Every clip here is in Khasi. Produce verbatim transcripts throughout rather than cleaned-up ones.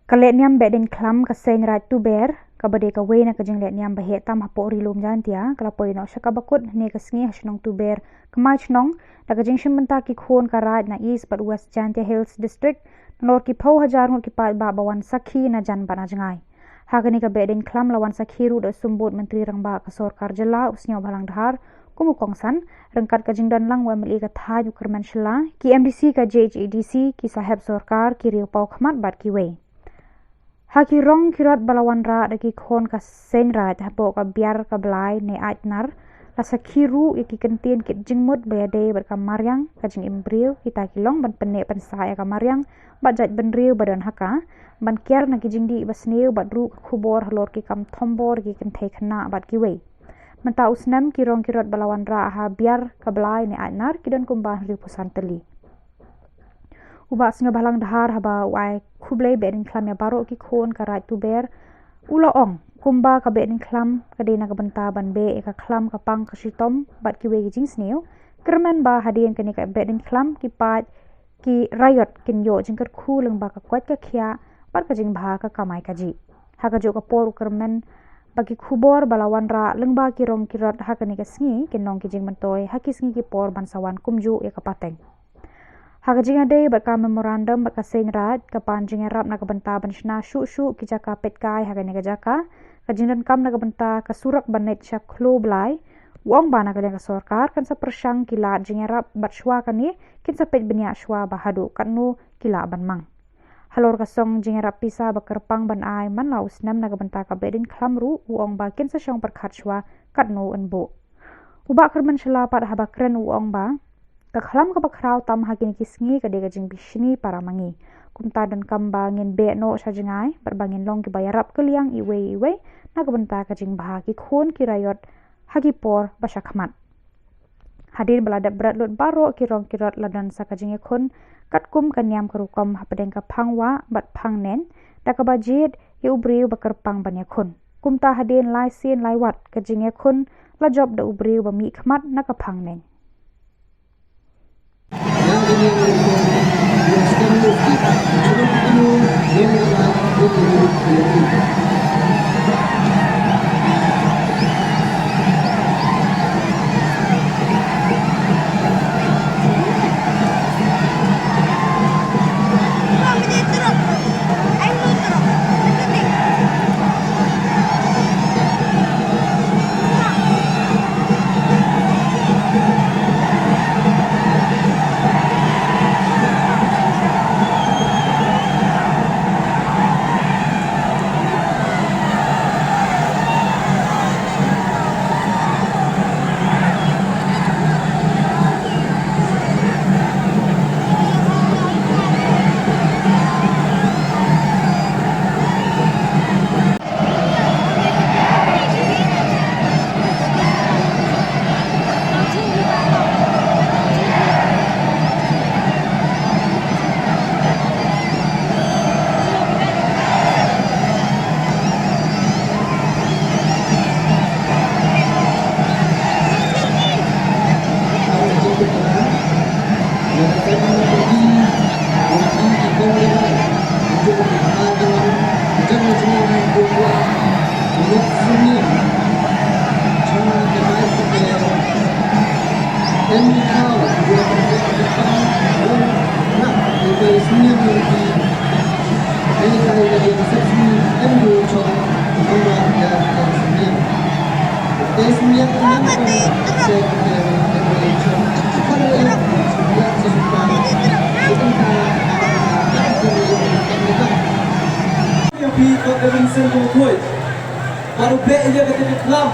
Ka lehniam Behdeiñkhlam ka Seiñ Raij Tuber, kaba dei kawei na ka jinglehniam ba heh tam hapoh Ri Lum Jaiñtia, ka la poi noh sha kaba kut hynne ka sngi ha shnong Tuber, Kmai Chnong, da ka jingshim bynta ki khun ka Raij na East bad West Jaiñtia Hills District, nalor ki phew hajar ngut ki paidbah ba wan sakhi na jan bad na jngai. Ha kane ka Behdeiñkhlam la wan sakhi ruh da u Symbud Myntri Rangbah ka Sorkar Jylla, u Sniawbhalang Dhar, kum u kongsan, ryngkat ka jingdon lang u M L A ka thaiñ u Kyrmen Shylla, ki M D C ka J H A D C, ki sahep sorkar, ki riew paw khmat bad kiwei. Ha ki rong ki rot ba la wanrah da ki khun ka Seiñ Raij hapoh ka Biar ka Blai ne Aitnar, la sakhi ruh ïa ki kyntien kit jingmut ba ïadei bad ka mariang, ka jingim briew, kita ki long ban pynneh pynsah ïa ka mariang bad jaitbynriew ba don ha ka, ban kiar na ki jingdih ba sniew bad ruh ka khubor halor ki kam thombor ki kynthei khynnah bad kiwei. Mynta u snem ki rong ki rot ba la wanrah ha Biar ka Blai ne Aitnar ki don kumba hynriewphew san tylli. U Bah Sniawbhalang Dhar, haba u ai khublei Behdeiñkhlam ïa baroh ki khun ka Raij Tuber, u la ong kumba ka Behdeiñkhlam ka dei na ka bynta ban beh ïa ka khlam ka pang ka shitom bad kiwei ki jingsniew, kyrmen ba hadien kane ka Behdeiñkhlam ki paid ki raiot kin ïoh jingkyrkhu lyngba ka koit ka khiah bad ka jingbha ka kamai kajih. Ha kajuh ka por u kyrmen ba ki khubor ba la wanrah lyngba ki rong ki rot ha kane ka sngi kin long ki jingmyntoi ha ki sngi ki por ban sa wan kumjuh ïa ka pateng. Ha ka jingïadei bad ka memorandum bad ka Seiñ Raij, ka pan jingïarap na ka bynta ban shna shuh shuh ki jaka peitkai ha kane ka jaka, ka jingdonkam na ka bynta ka surok ban leit sha Khloo Blai, u ong ba na ka liang ka sorkar kan sa pyrshang ki lad jingïarap bad shuwa kane kin sa peit bniah shuwa ba haduh katno ki lah ban mang. Halor ka song jingïarap pisa ba kyrpang ban ai man la u snem na ka bynta ka Behdeiñkhlam ruh, u ong ba kin sa shong pyrkhat shuwa katno yn buh. U Bah Kyrmen Shylla pat haba kren u ong ba ka khlam kaba khraw tam ha kine ki sngi ka dei ka jingbishni para ma ngi. Kumta donkam ba ngin beh noh sha jngai bad ba ngin long kiba ïarap kylliang iwei iwei na ka bynta ka jingbha ki khun ki raiot ha ki por ba sha khmat. Hadien ba la dep bret lut baroh ki rong ki rot, la don sa ka jingïakhun katkum ka niam ka rukom hapdeng ka phang wah bad phang neng, da kaba jied ïa u briew ba kyrpang ban ïakhun. Kumta hadien lai sien lai wat ka jingïakhun la jop da u briew ba mih khmat na ka phang neng. Ïa phi, Doctor Vincent Kongkhoit. Baroh beh ïa kata ka khlam.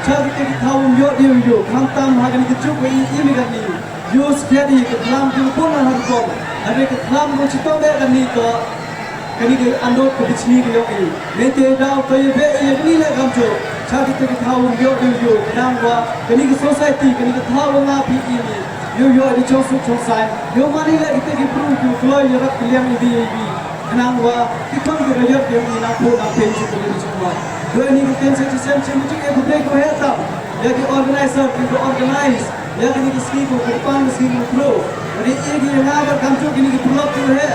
Sha kita ki thaw ym ïoh dei ym ïoh. Khamtam ha kane ka juk ba i im ïa kane. Ïoh skhem ïa ka khlam ki bun ha rukom. Hynrei ka khlam ba chitom beh kane ka, kane ka andot ka bichni ka ïong i. Nete daw to ïa beh ïa kane leh kamjooh. Sha kita ki thaw ym ïoh dei ym ïoh. Khnang ba kane ka society, kane ka thaw ba nga phi im i, ïoh ïoh dei chong suk chong saiñ. Ïoh mane leh kita ki briew ki kloi ïarap ki liang i bi i bi. Khnang ba ki khun ki raiot ki ïoh i nangphuh nangphieng sha kane ka jingwan. Dei ni ka ktien sa chisien chisien ba jingeh khublei ko heh tam ïa ki organizer ki ba organize ïa kane ka sngi ko kyrpang ka sngi ko pro. Ba dei ïa ki ïa nga bad kamjooh kine ki paralok ki ba heh.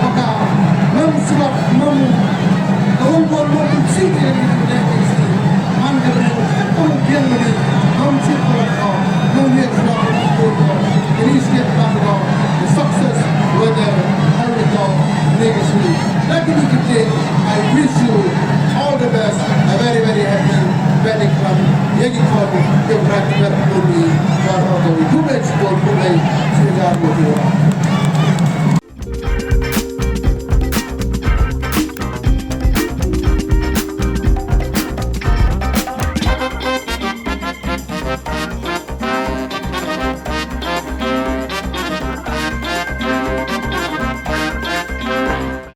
paka, mem sibak, mem, ka long bol mem sibak, man ka ren, ka long biang mem, mem sibak, mem yen sibak, mem sibak, mem sibak, the success, whether, how we go, legacy. That is the thing. I wish you all the best. A very, very happy Panic Run. Yagi Kwan, Kevrat, Kevrat, Kevrat, Kevrat, Kevrat, Kevrat, Kevrat,